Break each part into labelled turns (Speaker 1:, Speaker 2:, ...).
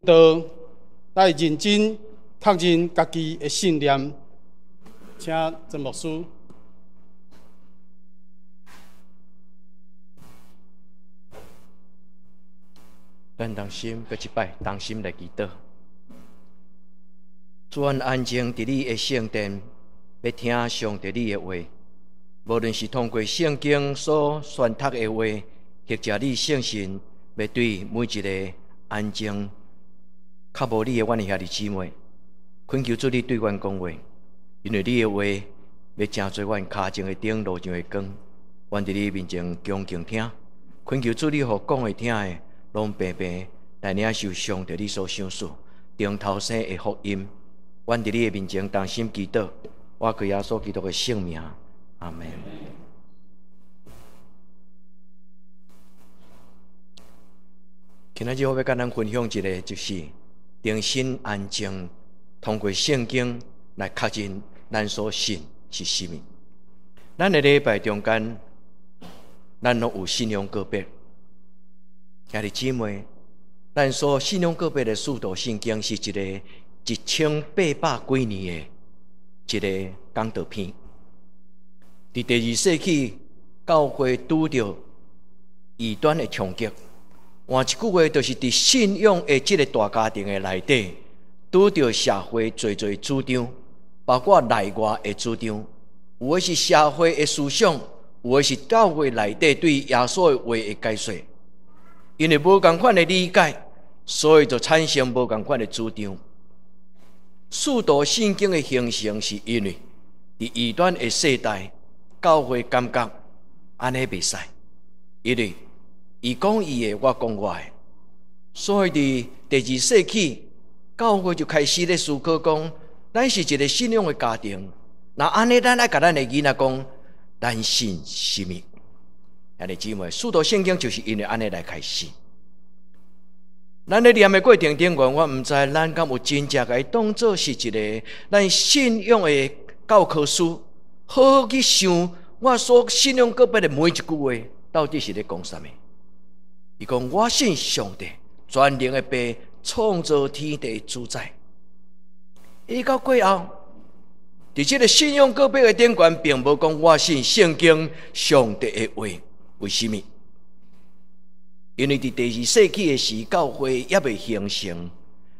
Speaker 1: 道來認真確認家己的信念。請曾牧師。
Speaker 2: 咱同心閣一擺，同心來祈禱。主，阮安靜佇你的聖殿，欲聽上帝你的話。無論是通過聖經所宣讀的話，或者你聖神欲對每一个安靜較無你的阮的兄弟姊妹，懇求主你對阮講話，因為你的話欲成做阮跤前的燈，路上的光。阮佇你面前恭敬聽，懇求主你予講的聽的，攏平平來領受上帝你所賞賜重頭生的福音。阮佇你的面前同心祈禱，我靠耶穌基督的聖名，阿們。今仔日我欲佮咱分享一个，就是重新安靜，通過聖經來確認咱所信是啥物。咱的禮拜中間，咱攏有信仰告白。兄弟姊妹，咱所信仰告白的使徒信經是一个1800幾年的一个講道篇。佇第二世紀，教會拄著異端的衝擊。換一句話，就是佇信仰的這个大家庭的內底，拄著社會濟濟主張，包括內外的主張，有的是社會的思想，有的是教會內底對耶穌的話的解說。因為無仝款的理解，所以就產生無仝款的主張。使徒信經的形成，是因為佇異端的世代，教會感覺按呢袂使，因為伊講伊的，我講我的，所以佇第二世紀，教會就開始咧思考講，咱是一个信仰的家庭，若按呢，咱愛共咱的囡仔講，咱信啥物？兄弟姊妹，使徒信經就是因為按呢來開始。咱咧念的過程頂懸，我毋知咱敢有真正共伊當做是一个咱信仰的教科書，好好去想我所信仰告白的每一句話，到底是咧講啥物？伊講我信上帝，全能的父，創造天地主宰。伊到過後，佇這个信仰告白的頂懸，並無講我信聖經上帝的話，為啥物？因為佇第二世紀的時，教會猶未形成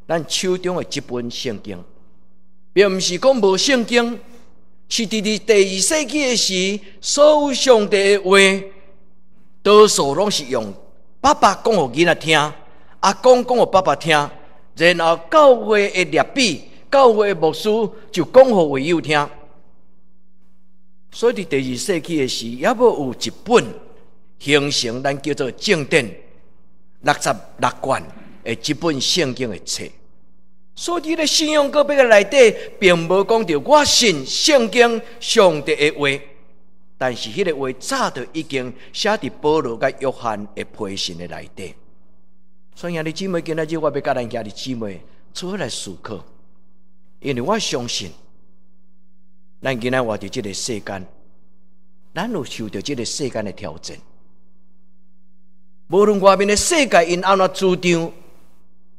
Speaker 2: 咱手中的這本聖經，並毋是講無聖經，是佇第二世紀的時，所有上帝的話，多數攏是用爸爸講予囡仔聽，阿公講予爸爸聽，然後教會的立比、教會的牧師就講予會友聽。所以佇第二世紀的時，猶無有一本形成咱叫做正典66卷的這本聖經的冊。所以佇咧信仰告白的內底，並無講著我信聖經上帝的話，但是彼个話早就已經寫佇保羅佮約翰的批信的內底。所以兄弟姊妹，今仔日我欲佮咱兄弟姊妹做伙來思考，因為我相信，咱今仔活佇這个世間，咱有受著這个世間的挑戰。無論外面的世界𪜶按怎主張，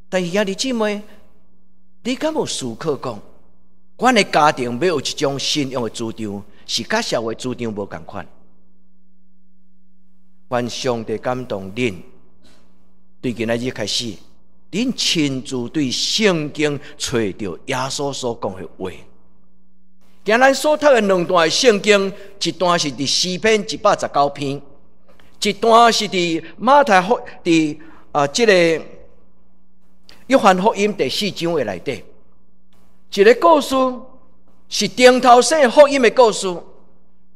Speaker 2: 但是兄弟姊妹，你敢有思考講，阮的家庭欲有一種信仰的主張，是佮社會主張無仝款？願上帝感動恁，對今仔日開始，恁親自對聖經揣著耶穌所講的話。今咱所讀的兩段的聖經，一段是佇詩篇119篇，一段是佇馬太福佇啊這個約翰福音第四章的內底。一个故事是頂頭生福音的故事，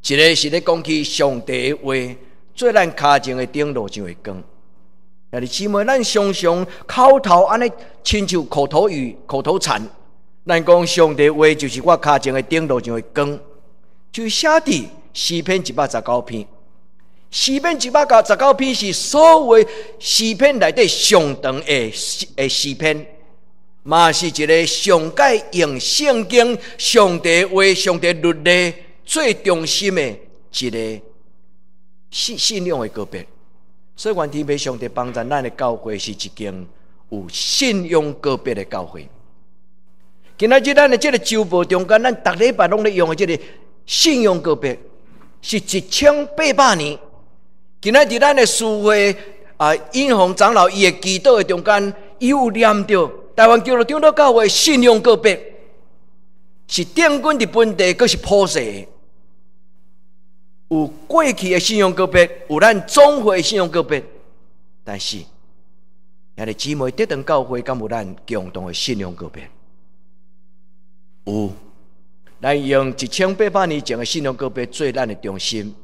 Speaker 2: 一个是咧講起上帝的話，做咱跤前的燈，路上的光。兄弟姊妹，咱常常口頭按呢，親像口頭語、口頭禪。咱講上帝話就是我跤前的燈，路上的光，就寫佇詩篇119篇。詩篇119篇是所有詩篇內底上長的詩篇，嘛是一个上蓋用聖經、上帝話、上帝律例最中心的一个信仰的告白。所以，願天父上帝幫助咱的教會是一間有信仰告白的教會。今仔日咱的這個週報中間，咱逐禮拜攏咧用的這個信仰告白，是1800年。今仔日咱的司會啊，尹宏長老伊的祈禱的中間，伊有念著台灣基督長老教會信仰告白，是定根佇本地，閣是普世的。有過去的信仰告白，有咱總會的信仰告白，但是兄弟姊妹，德堂教會敢有咱共同的信仰告白？有，咱用1800年前的信仰告白做咱的中心，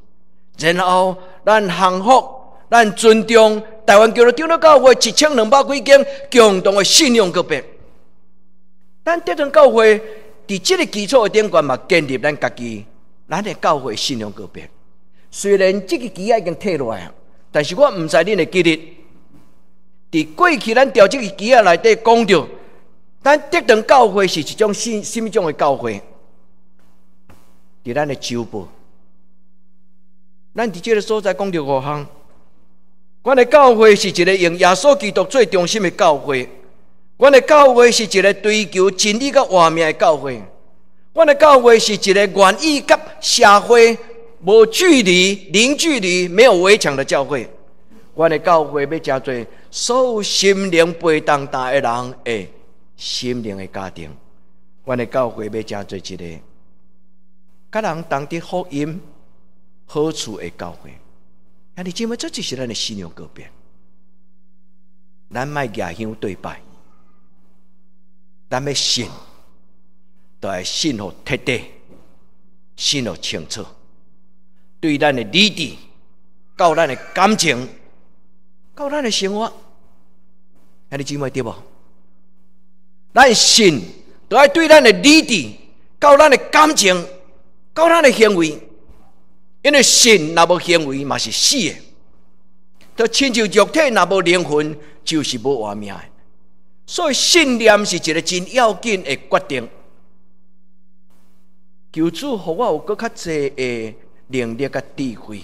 Speaker 2: 然後咱降服，咱尊重台灣基督長老教會1200幾間共同的信仰告白。咱德堂教會佇這個基礎的頂懸嘛，建立咱家己，咱的教會信仰告白。雖然這個旗仔已經退落來，但是我毋知恁會記得，佇過去咱牢這個旗仔內底講著，咱德堂教會是一種啥物種的教會？佇咱的週報，咱佇這個所在講著五項。阮的教會是一個用耶穌基督做中心的教會。阮的教會是一個追求真理佮活命的教會。阮的教會是一個願意佮社會無距離、零距離、沒有圍牆的教會。阮的教會欲成做所有心靈被重擔的人的心靈的家庭。阮的教會欲成做一個佮人同得福音好處的教會。兄弟姊妹，這就是咱的信仰告白。咱莫舉香對拜，咱欲信，就愛信予徹底，信予清楚，對咱的理智，到咱的感情，到咱的生活，兄弟姊妹對無？咱信，就愛對咱的理智，到咱的感情，到咱的行為。因為信若無行為嘛是死的，就親像肉體若無靈魂，就是無活命的。所以信念是一個真要緊的決定。求主予我有閣較濟的能力佮智慧，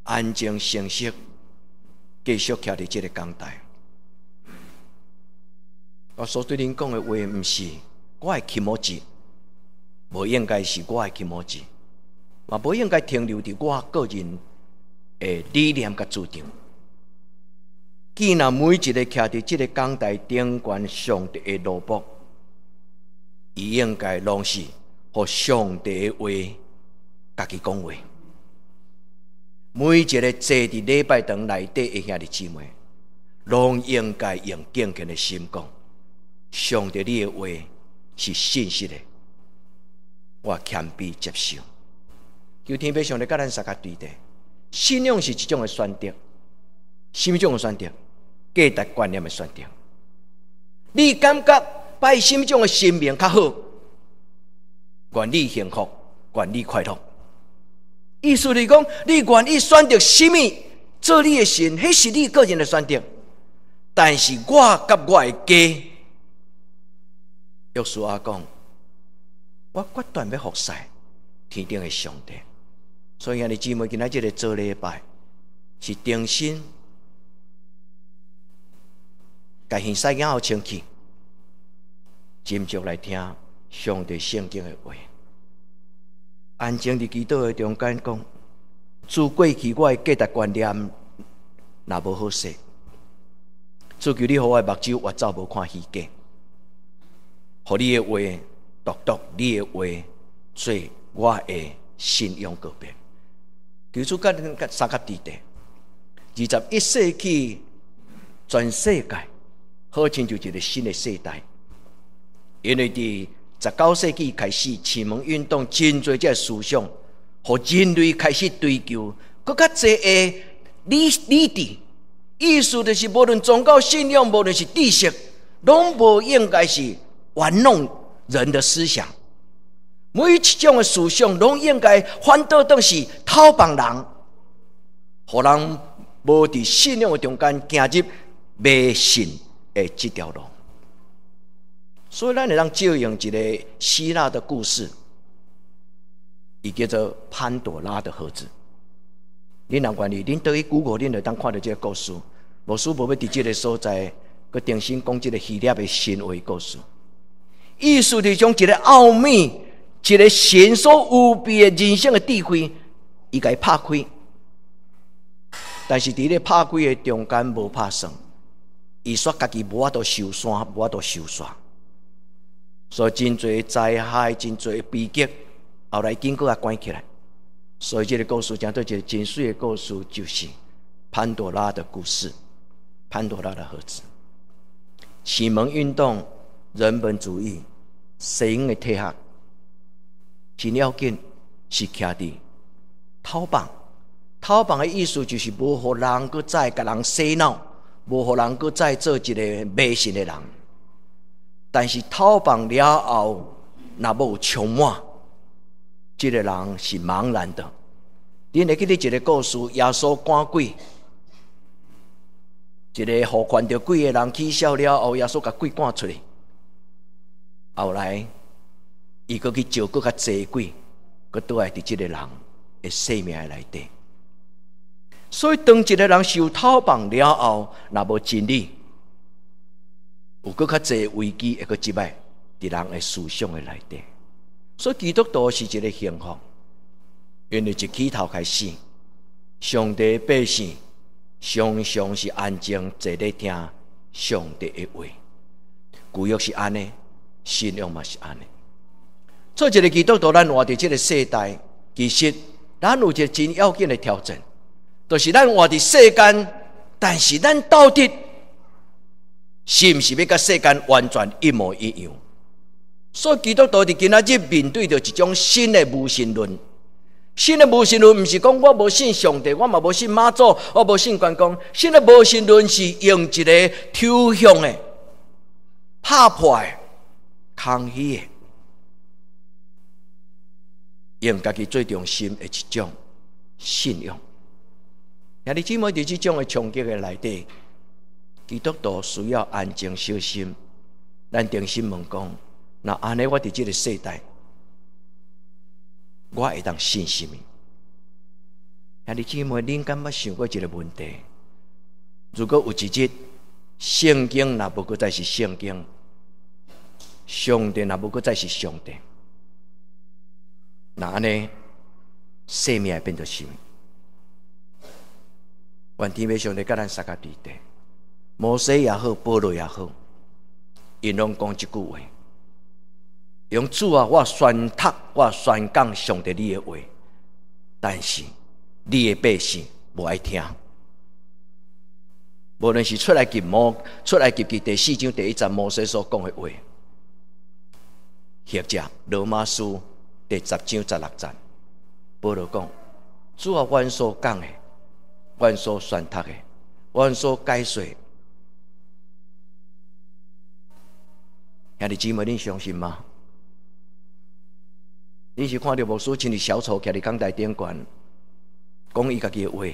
Speaker 2: 安靜誠實，繼續徛佇這個講台。我所對恁講的話，毋是我的気持ち，無應該是我的気持ち。嘛無應該停留佇我個人的理念佮主張。既然每一個徛佇這個講台頂懸上帝的奴僕，伊應該攏是予上帝的話家己講話。每一個坐佇禮拜堂內底的兄弟姊妹，攏應該用敬虔的心講：上帝，你的話是信實的，我謙卑接受。求天父上帝佮咱相佮對待，信仰是一種的選擇，啥物種的選擇？價值觀念的選擇。你感覺拜啥物種的神明較好？願你幸福，願你快樂。意思是講，你願意選擇啥物做你的神，彼是你個人的選擇。但是我佮我的家，約書亞講，我決斷欲服侍天頂的上帝。所以兄弟姊妹，今仔這個做禮拜是重新共耳屎眼清氣，斟酌來聽上帝聖經的話。安靜佇祈禱的中間講，主過去我的價值觀念若無好勢，主求你予我的目睭越走無看虛假，予你的話獨獨，你的話做我的信仰告白。求主佮咱相佮佇咧。21世紀全世界好親像一個新的世代，因為佇19世紀開始，啟蒙運動真濟這個思想，予人類開始追求閣較濟的理智。意思就是，無論宗教信仰，無論是知識，攏無應該是玩弄人的思想。每一種的思想，攏應該反倒當是討幫人，予人無佇信仰的中間行入迷信的這條路。所以，咱會當借用一個希臘的故事，伊叫做潘朵拉的盒子。恁若願意，恁倒去 Google，恁就當看著這個故事。牧師無欲佇這個所在，閣閣重新講這个希臘的神話故事，意思就是將一个奧秘，一个神所預備的人生的智慧，伊共伊拍開。但是佇咧拍開的中間無拍算，伊煞家己無法度收山，無法度收煞，所以真濟災害，真濟悲劇，後來經過啊關起來。所以這个故事講做一个真媠的故事，就是潘朵拉的故事，潘朵拉的盒子。啟蒙運動、人本主義、西方的哲學，真要緊是徛佇頭放。頭放的意思就是無予人閣再共人洗腦，無予人閣再做一个迷信的人。但是頭放了後，若無有充滿，這个人是茫然的。恁會記得一个故事？耶穌趕鬼，一个予犯著鬼的人起痟了後，耶穌共鬼趕出去。後來，伊閣去招閣較濟鬼，閣倒來佇這个人的生命內底。所以，當一个人受頭放了後，若無真理，有閣較濟危機會閣入來佇人的思想的內底。所以，基督徒是一个幸福，因為一起頭開始，上帝百姓常常是安靜坐咧聽上帝的話。舊約是按呢，新約嘛是按呢。做一个基督徒，咱活佇這个世代，其實咱有一个真要緊的挑戰，就是咱活佇世間，但是咱到底是毋是欲佮世間完全一模一樣？所以基督徒佇今仔日面對著一種新的無神論。新的無神論毋是講我無信上帝，我嘛無信媽祖，我無信關公。新的無神論是用一个抽象的、拍破的、空虛的，用家己最中心的一種信仰。兄弟姊妹，佇這種的衝擊的內底，基督徒需要安靜小心。咱定心問講：若按呢，我佇這个世代，我會當信啥物？兄弟姊妹，恁敢捌想過一个問題？如果有一日聖經若無閣再是聖經，上帝若無閣再是上帝，那按呢，生命會變做啥物？願天父上帝佮咱相佮佇地，摩西也好，保羅也好，𪜶攏講這句話：用主啊，我宣讀，我宣講上帝你的話，但是你的百姓無愛聽。無論是出埃及記第四章第一節摩西所講的話，或者羅馬書第十章十六節，保羅講：主啊，阮所講的，阮所宣讀的，阮所解說，兄弟姊妹，恁相信嗎？恁是看著牧師穿著小草徛佇講臺頂懸，講伊家己的話，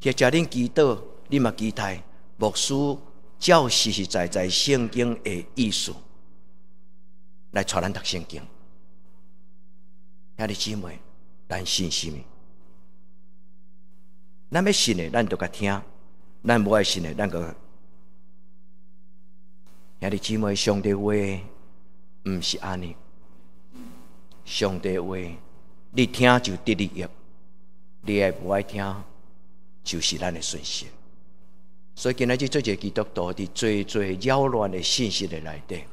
Speaker 2: 或者恁祈禱，恁嘛期待牧師照實實在在聖經的意思來帶咱讀聖經。兄弟姊妹，咱信啥物？咱欲信的，咱就共聽；咱無愛信的，咱就兄弟姊妹，上帝話毋是按呢。上帝話，你聽就得利益，你愛無愛聽，就是咱的損失。所以今仔日做一个基督徒，佇濟濟擾亂的信息的內底，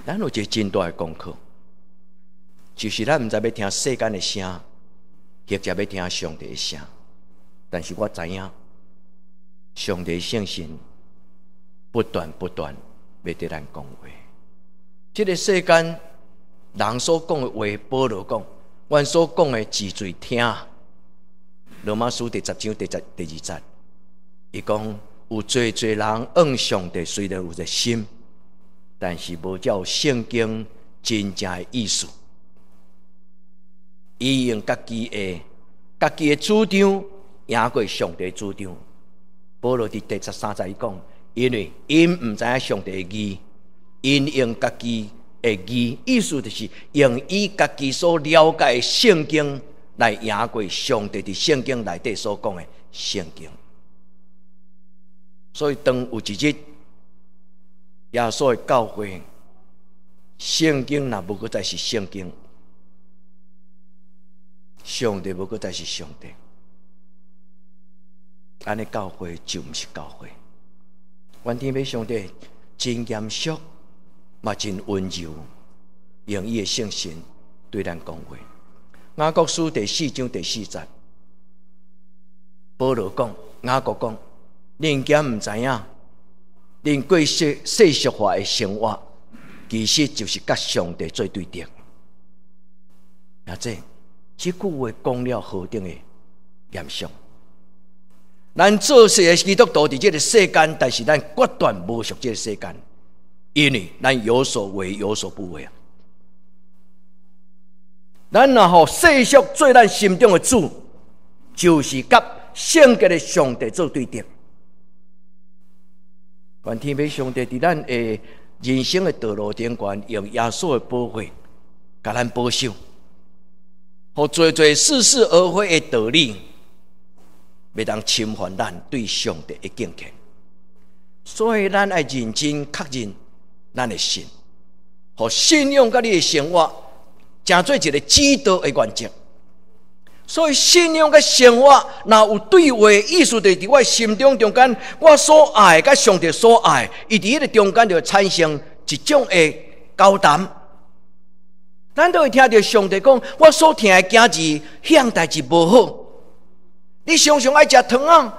Speaker 2: 咱有一个真大的功課，就是咱毋知欲聽世間的聲，或者欲聽上帝的聲。但是我知影，上帝聖神不斷不斷欲對咱講話。這个世間人所講的話，保羅講，阮所講的只濟聽。羅馬書第十章第十第二節，伊講有濟濟人向上帝雖然有熱心，但是無照聖經真正的意思。伊用家己的主張贏過上帝主張。保羅佇第十三節伊講，因為𪜶毋知影上帝的義，𪜶用家己的義，意思就是用伊家己所了解的聖經來贏過上帝佇聖經內底所講的聖經。所以當有一日耶穌的教會，聖經若無閣再是聖經，上帝無閣再是上帝，按呢教會就毋是教會。願天父上帝真嚴肅，嘛真溫柔，用伊的聖神對咱講話。雅各書第四章第四節，保羅講，雅各講，恁敢毋知影，恁過世俗化的生活，其實就是佮上帝做對敵。啊，這句話講了何等的嚴肅。咱做世的基督徒佇這个世間，但是咱決斷無屬這个世間，因為咱有所為有所不為啊。咱若予世俗做咱心中的主，就是佮聖潔的上帝做對敵。願天父上帝佇咱的人生的道路頂懸，用耶穌的寶血，共咱保守，予濟濟似是而非的道理，袂當侵犯咱對上帝的敬虔。所以咱愛認真確認咱的信，予信仰佮你的生活，成做一个指導的原則。所以信仰佮生活若有對話，意思就是佇我心中中間，我所愛佮上帝所愛，伊佇彼个中間就會產生一種的交談。咱都會聽著上帝講，我所疼的囝兒，彼項代誌無好。你常常愛食糖仔，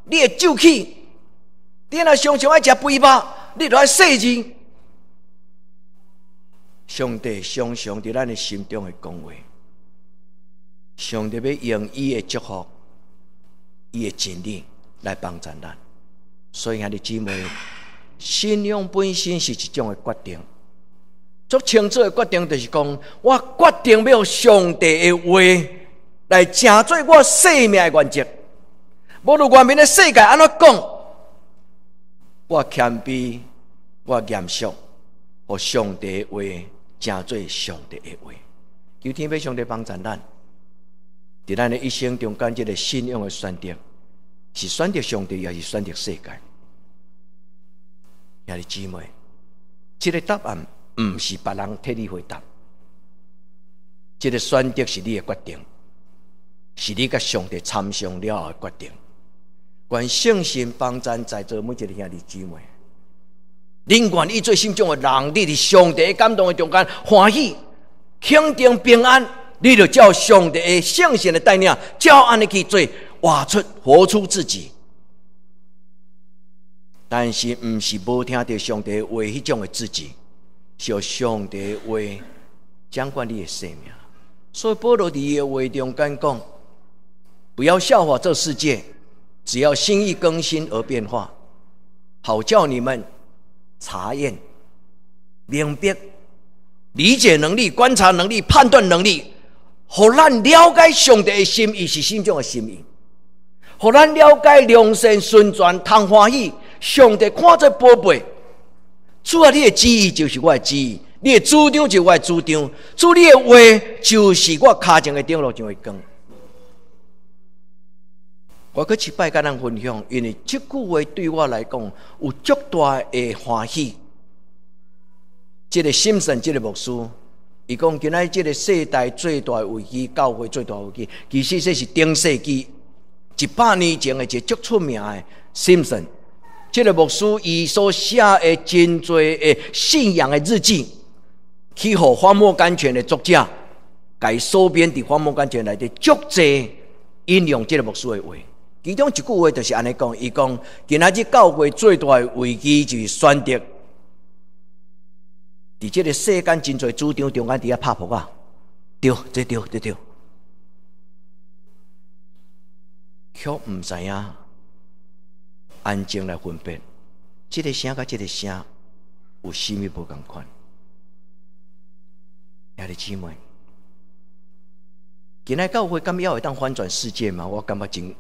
Speaker 2: 你會皺起；你若常常愛食肥肉，你就愛細膩。上帝常常佇咱的心中會講話，上帝欲用伊的祝福、伊的真理來幫助咱。所以兄弟姊妹，信仰本身是一種的決定。足清楚的決定就是講，我決定欲予上帝的話來成做我生命的原則。無論外面的世界按怎講，我謙卑，我嚴肅，予上帝的話成做上帝的話。求天父上帝幫助咱，佇咱的一生中間，這个信仰的選擇，是選擇上帝，抑是選擇世界？兄弟姊妹，這个答案毋是別人替你回答，這个選擇是你的決定，是你佮上帝參商了後的決定。願聖神幫贊在座每一个兄弟姊妹，恁願意做啥物種的人，你佇上帝感動的中間歡喜、肯定、平安，你就照上帝的聖神的帶領，照按呢去做，活出、活出自己。但是，毋是無聽著上帝話彼種的自己，是予上帝話掌管你的生命。所以保羅佇伊的話中間講：不要效法這世界，只要心意更新而變化，好叫你們查驗、明白、理解能力、觀察能力、判斷能力，予咱了解上帝的心意是啥物種的心意，予咱了解良善、純全、通歡喜，上帝看做寶貝。主啊，你的旨意就是我的旨意，你的主張就是我的主張，主你的話就是我跤前的燈，路上的光。我閣一擺佮咱分享，因為這句話對我來講有足大的歡喜。這个沈聖這个牧師，伊講今仔這个世代最大的危機，教會最大的危機，其實這是頂世紀100年前的一个足出名的沈聖。這个牧師伊所寫的真濟的信仰的日記，去予荒漠甘泉的作者，共伊收編佇荒漠甘泉內底足濟引用這个牧師的話。其中一句話就是按呢講，伊講今仔日教會最大的危機就是選擇佇這个世間真濟主張中間佇遐拍噗仔，對，這對，這對，卻毋知影安靜來分辨，這个聲佮這个聲有啥物無仝款。兄弟姊妹，今仔教會敢猶會當翻轉世界嗎？我感覺真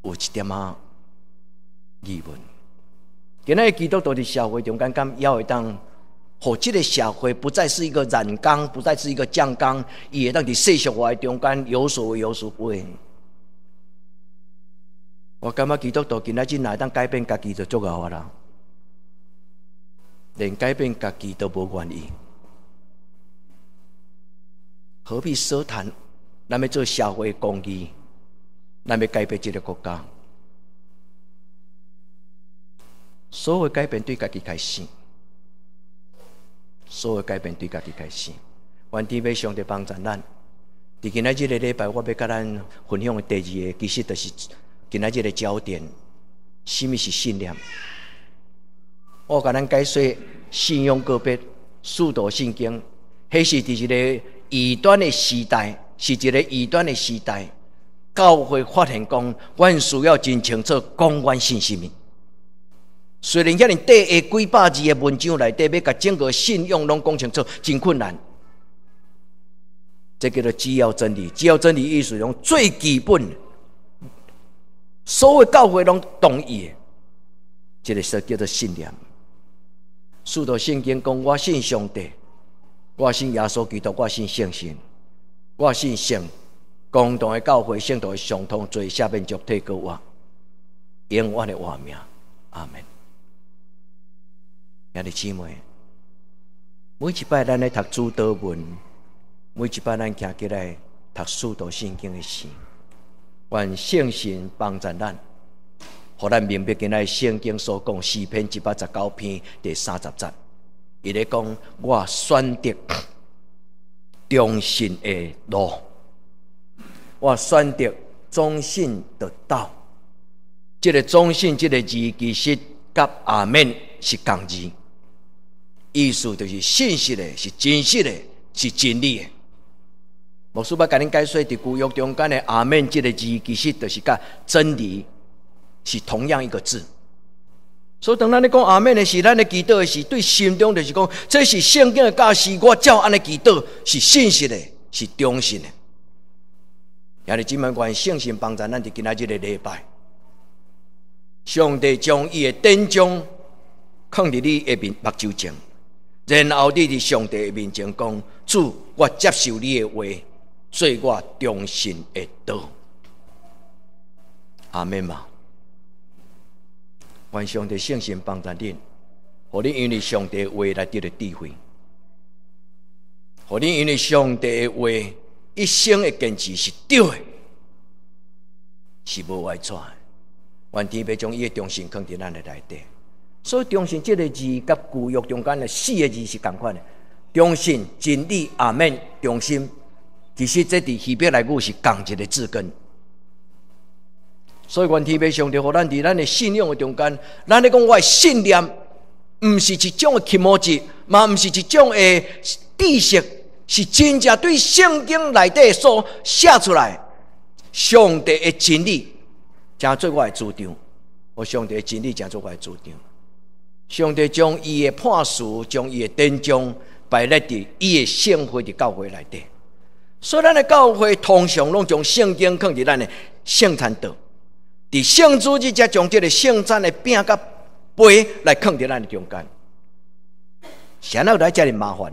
Speaker 2: 有一點仔疑問。今仔基督徒佇社會中間，敢猶會當予這个社會不再是一個染缸，不再是一個醬缸，伊會當佇世俗化的中間有所為有所不為。我感覺基督徒今仔日若會當改變家己，就足夠啊啦。連改變家己都無願意，何必奢談？咱欲做社會公義，咱欲改變這個國家。所有改變對家己開始，所有改變對家己開始。願天父上帝幫助咱。佇今仔這個禮拜，我欲佮咱分享的第二個，其實就是今仔日的焦點。啥物是信念？我共咱解說信仰告白、使徒信經，彼是佇一個異端的時代，是一個異端的時代。教會發現講，阮需要真清楚講阮信啥物。雖然遐爾短的幾百字的文章內底，欲共整個信仰攏講清楚，真困難。這叫做基要真理。基要真理意思講最基本，所有教會攏同意的，這個說叫做信念。使徒信經講，我信上帝，我信耶穌基督，我信聖神，我信聖共同的教會，聖徒的相通，罪赦免，肉體復活，永遠的活命。阿門。兄弟姊妹，每一擺咱咧讀主禱文，每一擺咱徛起來讀使徒信經的時，願聖神幫助咱，予咱明白今仔聖經所講詩篇119篇第30節，伊咧講我選擇忠信的路，我選擇忠信的道。這個忠信這個字其實佮阿們是仝字，意思就是信實的，是真實的，是真理的。牧師欲共恁解說，佇舊約中間的阿們這個字，其實就是佮真理是同樣一個字。所以當咱咧講阿們的時，咱咧祈禱的時，對心中就是講，這是聖經的教示，我照按呢祈禱是信實的，是忠信的。兄弟姊妹，願聖神幫助咱佇今仔這個禮拜，上帝將伊的典章囥佇你的面目睭前，然後你佇上帝的面前講：主，我接受你的話，做我忠信的道。阿們嗎？願上帝聖神幫助恁，予恁因為上帝的話來得著智慧，予恁因為上帝的話一生的堅持是對的，是無歪跩的。願天父將伊的忠信囥佇咱的內底。所以忠信這個字，佮舊約中間的四個字是仝款的。忠信、真理、阿們、忠心，其實這佇希伯來語是仝一個字根。所以，願天父上帝予咱佇咱的信仰的中間，咱咧講我的信念，毋是一種的気持ち，嘛毋是一種的知識，是真正對聖經內底所寫出來上帝的真理，成做我的主張。我上帝的真理成做我的主張。上帝將伊的判詞，將伊的典章擺列佇伊的聖會佇教會內底。所以，咱的教會通常攏將聖經囥佇咱的聖餐桌。佇聖主日，才將這個聖餐的餅佮杯來囥佇咱的中間，啥人來遮爾麻煩？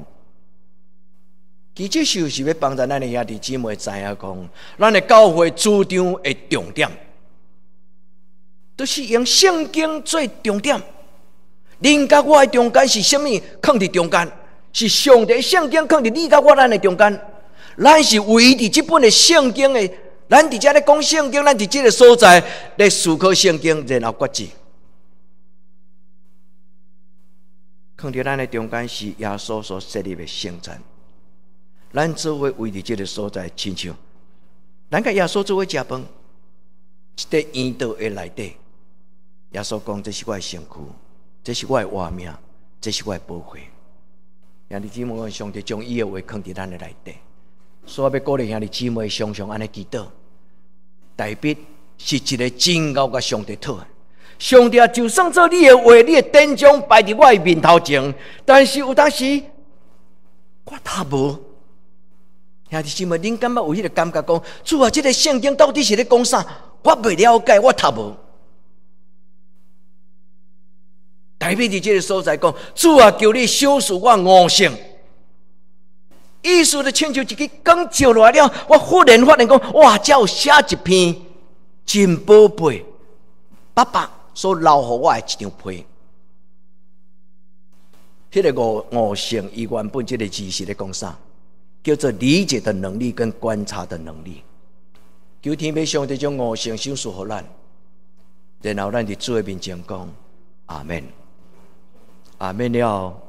Speaker 2: 其實就是欲幫助咱的兄弟姊妹知影講，咱的教會主張的重點，就是用聖經做重點。恁佮我的中間是啥物？囥佇中間，是上帝聖經囥佇你佮我咱的中間。咱是圍佇這本的聖經的。咱佇遮咧講聖經，咱佇這個所在咧思考聖經，然後決志。囥佇咱的中間是耶穌所設立的聖餐，咱做伙圍佇這個所在，親像咱佮耶穌做伙食飯，一塊圓桌的內底，耶穌講：這是我的身軀，這是我的活命，這是我的寶血。兄弟姊妹，上帝將伊的話囥佇咱的內底。所以我欲鼓勵兄弟姊妹常常按呢祈禱。大衛是一個真𠢕共上帝討的。上帝啊，就算做你的話，你的典章擺佇我的面頭前，但是有當時我讀無。兄弟姊妹，恁感覺有彼個感覺講，主啊，這個聖經到底是咧講啥？我袂了解，我讀無。大衛佇這個所在講，主啊，求你賞賜我悟性。意思就親像一支光照落來了，我忽然發現講，哇，遮有寫一篇真寶貝、爸爸所留予我的一張批。彼个悟性，伊原本這个字是咧講啥？叫做理解的能力跟觀察的能力。求天父上帝將悟性賞賜予咱，然後咱佇主的面前講阿們，阿們了後，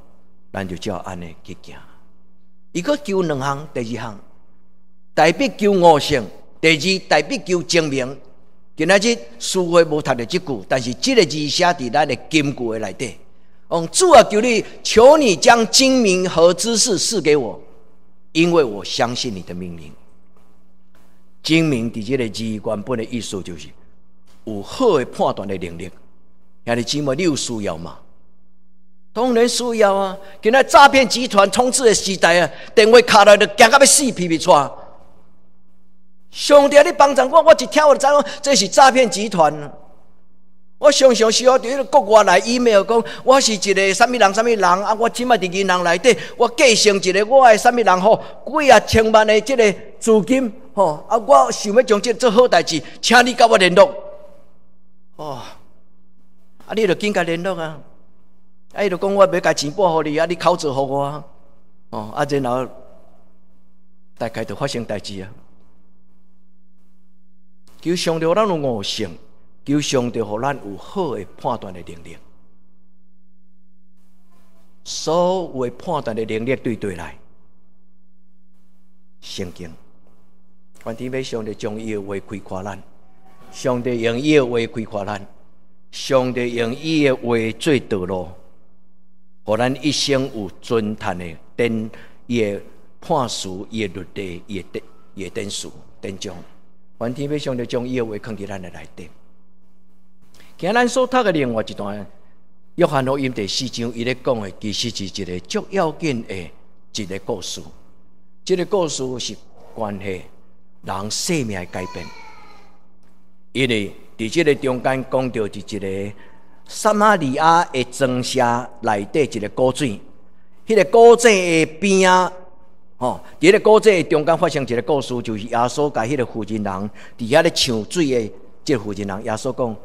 Speaker 2: 咱就照按呢去行。伊閣求兩項，第二項，特別求悟性；第二，特別求精明。今仔日書會無讀著這句，但是這个字寫佇咱的金句的內底。主啊，求你，求你將精明和知識賜給我，因為我相信你的命令。精明佇這个字原本的意思就是有好的判斷的能力。兄弟姊妹，你有需要嗎？當然需要啊！今仔詐騙集團充斥的時代啊，電話敲來就驚甲欲死，皮皮掣。上帝，你幫助我，我一聽我就知影這是詐騙集團。我常常需要佇彼个國外來 email 講，我是一个啥物人，啥物人啊！我這擺佇銀行內底，我繼承一个我的啥物人吼，幾仔千萬的這个資金吼啊！我想欲將這做好代誌，請你佮我聯絡。哦，啊，你著緊共聯絡啊！啊，伊就講我欲共錢撥予你啊，你口座予我哦，啊，然後大概就發生代誌啊。求上帝予咱有悟性，求上帝予咱有好的判斷的能力。所有的判斷的能力對佗來？聖經，願天父上帝將伊的話開闊咱，上帝用伊的話開闊咱，上帝用伊的話做道路，予咱一生有遵行的典，伊的判詞，伊的律例，伊的典書典章。願天父上帝將伊的話囥佇咱的內底。今咱所讀的另外一段，約翰福音第四章，伊咧講的其實是一个足要緊的一个故事。這个故事是關係人生命的改變。因為佇這个中間講著是一个撒瑪利亞的莊舍內底一个古井，彼个古井的邊仔，吼，佇彼个古井的中間發生一个故事，就是耶穌共彼个婦人佇遐咧搶水的這个婦人人，耶穌講：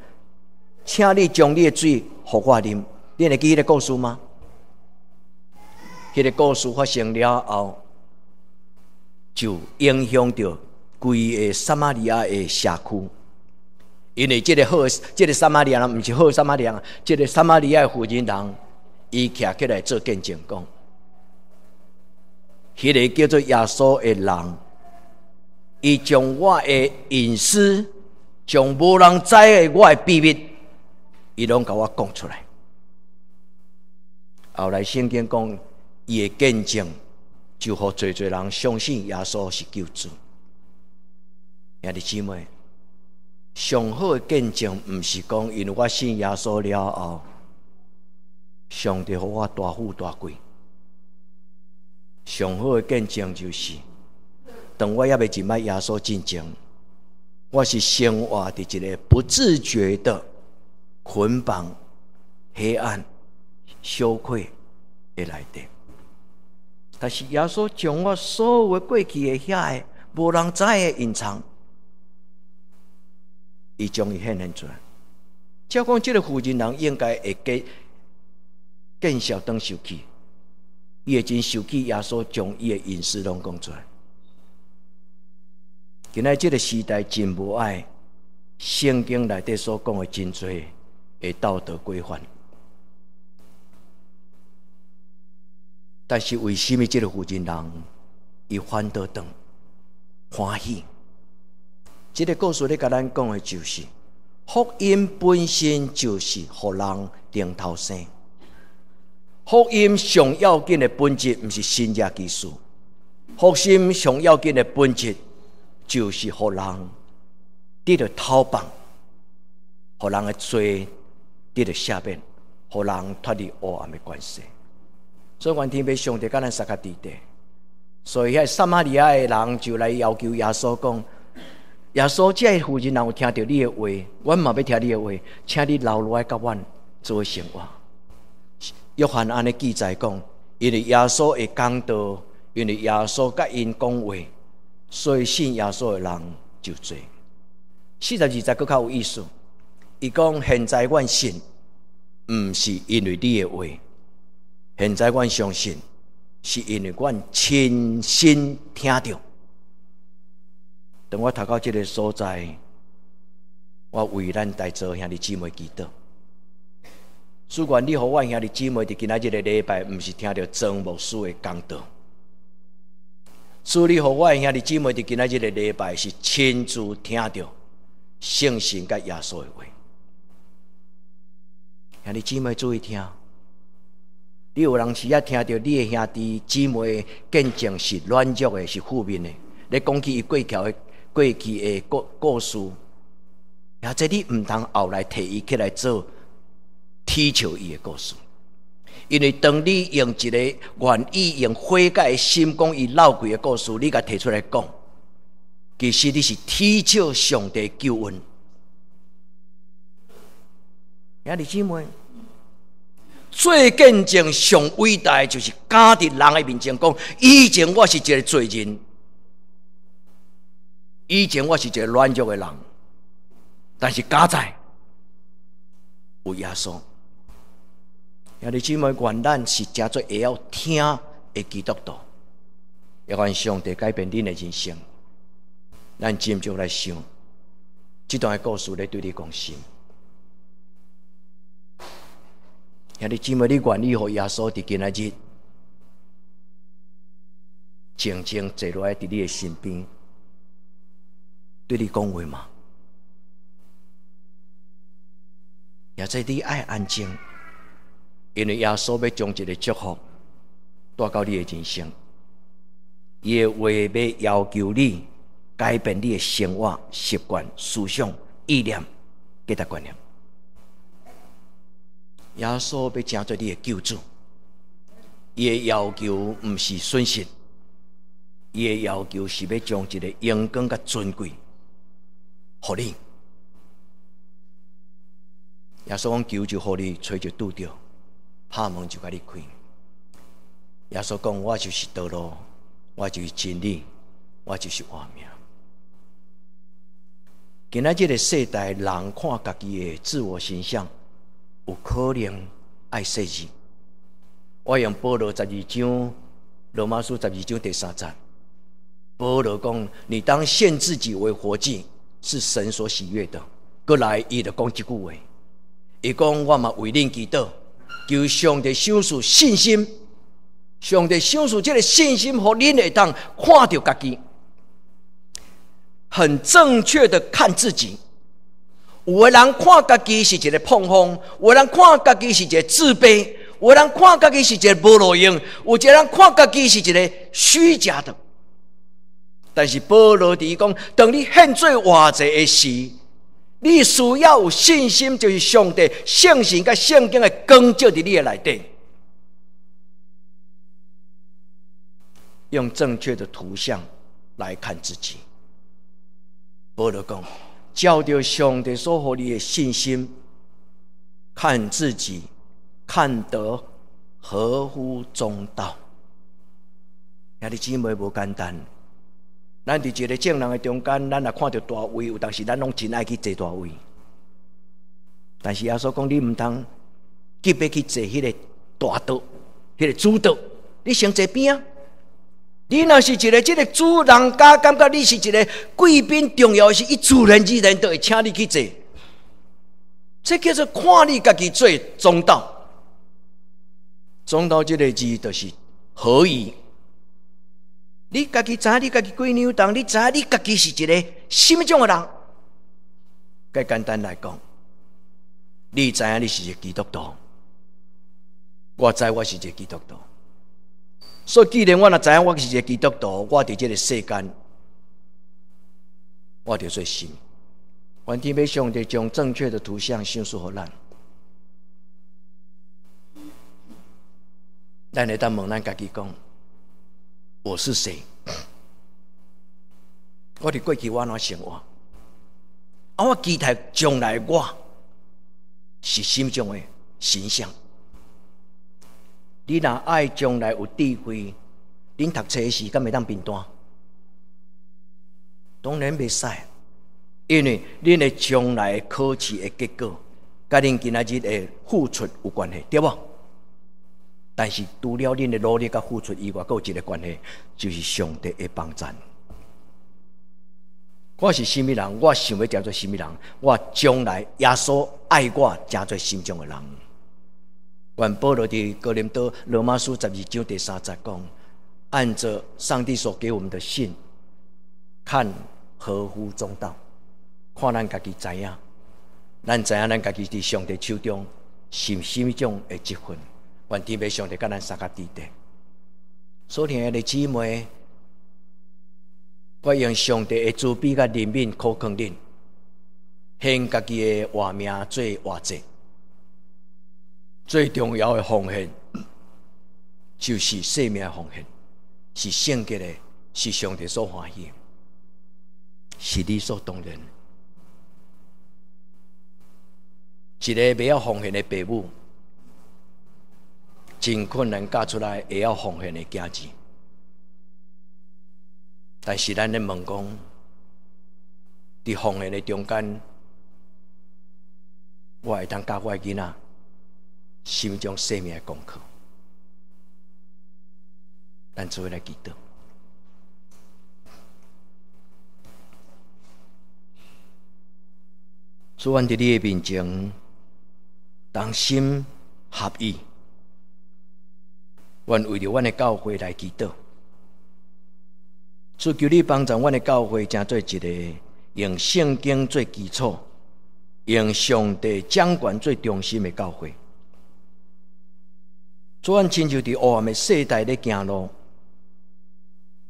Speaker 2: 請你將你的水予我啉。你會記彼个故事嗎？彼个故事發生了後，就影響著規个撒瑪利亞的社區。因為這个好，這个撒瑪利亞人毋是好撒瑪利亞人，這个撒瑪利亞的婦人人，伊徛起來做見證講，彼个叫做耶穌的人，伊將我的隱私，將無人知的我的秘密，伊攏共我講出來。後來聖經講，伊的見證就予濟濟人相信耶穌是救主。兄弟姊妹，上好的見證，毋是講因為我信耶穌了後，上帝予我大富大貴。上好的見證就是，當我猶未認捌耶穌進前，我是生活佇一个不自覺的捆綁、黑暗、羞愧的內底。但是耶穌將我所有的過去的遐个無人知的隱藏，伊將伊顯現出來。照講，這个婦人人應該會見見笑當受氣，伊會真受氣。耶穌將伊的隱私攏講出來。今仔這个時代真無愛聖經內底所講的真濟的道德規範，但是為什麼這个婦人人伊反倒轉歡喜？這个故事咧共咱講的就是，福音本身就是予人重頭生。福音上要緊的本質，毋是神蹟奇事。福音上要緊的本質，就是予人得著透放，予人的罪得著赦免，予人脫離黑暗的權勢。所以，願天父上帝共咱相佮佇咧。所以，遐撒瑪利亞的人就來要求耶穌講：耶穌，這个婦人人有聽著你的話，阮嘛欲聽你的話，請你留落來佮阮做伙生活。約翰按呢記載講，因為耶穌的講道，因為耶穌佮𪜶講話，所以信耶穌的人就濟。42節閣較有意思，伊講現在阮信，毋是因為你的話，現在阮相信，是因為阮親身聽著。當我讀到這个所在，我為咱在座兄弟姊妹祈禱。主願你予阮兄弟姊妹佇今仔日个禮拜，毋是聽著曾牧師的講道。主你予阮兄弟姊妹佇今仔日个禮拜是親自聽著聖神佮耶穌的話。兄弟姊妹注意聽，你有當時仔聽著你的兄弟姊妹見證是軟弱的，是負面的，咧講起伊過去的故事，或者你毋通後來提伊起來做恥笑伊的故事，因為當你用一个願意用悔改的心講伊鬧鬼的故事，你共提出來講，其實你是恥笑上帝救恩。兄弟姊妹，做見證上偉大的就是敢佇人的面前講，以前我是一个罪人，以前我是一个軟弱的人，但是佳哉有耶穌。兄弟姊妹，願咱是誠做會曉聽的基督徒，也願上帝改變恁的人生。咱斟酌來想，這段的故事咧對你講啥？兄弟姊妹，你願意予耶穌佇今仔日靜靜坐落來佇你的身邊，對你講話嗎？或者你愛安靜，因為耶穌欲將一个祝福帶到你的人生，伊的話欲要求你改變你的生活習慣、思想、意念、價值觀念。耶穌欲成做你的救主，伊的要求毋是損失，伊的要求是欲將一个榮光佮尊貴予你。耶穌講求就予你，揣就拄著，拍門就共你開。耶穌講我就是道路，我就是真理，我就是活命。今仔這个世代人看家己的自我形象，有可能愛細膩。我用保羅十二章，羅馬書十二章第三節，保羅講：你當獻自己為活祭，是神所喜悅的。閣來，伊就講這句話，伊講我嘛為恁祈禱，求上帝賞賜信心，上帝賞賜這个信心，予恁會當看著家己，很正確的看自己。有的人看家己是一个膨風，有的人看家己是一个自卑，有的人看家己是一个無路用，有一个人看家己是一个虛假的。但是保羅佇講，當你獻做活祭的時，你需要有信心，就是上帝聖神佮聖經的光照佇你的內底，用正確的圖像來看自己。保羅講，照著上帝所予你的信心，看自己，看得合乎中道。兄弟姊妹無簡單，咱佇一个眾人的中間，咱若看著大位，有當時咱攏真愛去坐大位。但是耶穌講，你毋通急欲去坐彼个大桌，彼个主桌，你先坐邊仔。你若是一个這个主人家，感覺你是一个貴賓，重要的是，伊自然而然就會請你去坐。這叫做看你家己做中道。中道這个字就是合宜。你家己知影你家己幾兩重，你知影你家己是一个啥物種的人。較簡單來講，你知影你是一个基督徒，我知我是一个基督徒。所以，既然我若知影我是一个基督徒，我佇這个世間，我著做啥？願天父上帝將正確的圖像賞賜予咱，咱會當問咱家己講：我是誰？我佇過去我按怎生活？啊，我期待將來我是啥物種的形象？你若愛將來有智慧，恁讀冊時敢會當貧惰？當然袂使，因為恁的將來考試的結果，佮恁今仔日的付出有關係，對無？但是除了恁的努力佮付出以外，閣有一个關係，就是上帝的幫贊。我是啥物人？我想欲成做啥物人？我將來耶穌愛我成做啥物種的人？願保羅佇哥林多羅馬書12章第3節講：按著上帝所給我們的信，看合乎中道。看咱家己知影，咱知影咱家己佇上帝手中是啥物種的職分。願天父上帝佮咱相佮佇咧。所疼愛的姊妹，我用上帝的慈悲佮憐憫苦勸恁，獻家己的活命做活祭。最重要的奉獻，就是生命奉獻，是聖潔的，是上帝所歡喜的，是理所當然。一個袂曉奉獻的爸母，真困難教出來會曉奉獻的囝兒。但是咱咧問講，佇奉獻的中間，我會當教我的囡仔啥物種生命的功課？咱做伙來祈禱。主，阮佇你的面前，同心合意，阮為著阮的教會來祈禱。主，求你幫助阮的教會，成做一個用聖經做基礎、用上帝掌權做中心的教會。主，阮親像佇黑暗的世代咧行路，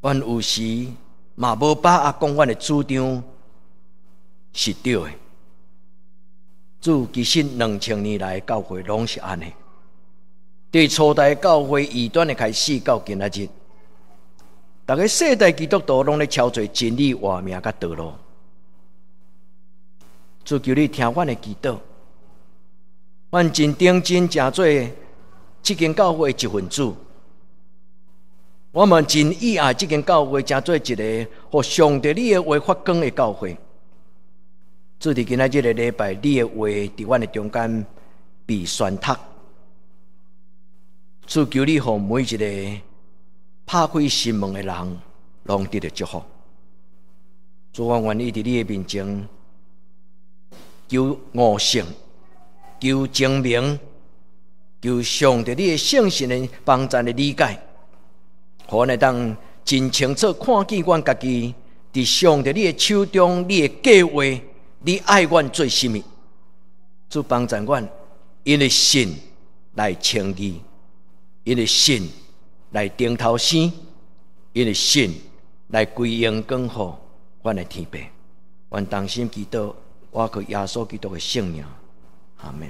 Speaker 2: 阮有時嘛無把握講阮的主張是對的。主，其實2000年來教會攏是按呢。佇初代教會異端的開始到今仔日，逐个世代基督徒攏咧超做真理活命佮道路。主，求你聽阮的祈禱，阮真認真成做這間教會的一份子。我們真意愛這間教會成做一個予上帝你的話發光的教會。主，佇今仔這個禮拜，你的話佇阮的中間被宣讀。主，求你予每一個拍開心門的人，攏得著祝福。主，我願意佇你的面前求悟性，求精明，求上帝你的聖神的幫助的理解，予阮會當真清楚看見阮家己佇上帝你的手中，你的計劃，你愛阮做啥物？主幫助阮，因為信來稱義，因為信來頂頭生，因為信來歸榮光予阮的天父。阮同心祈禱，我靠耶穌基督的聖名，阿們。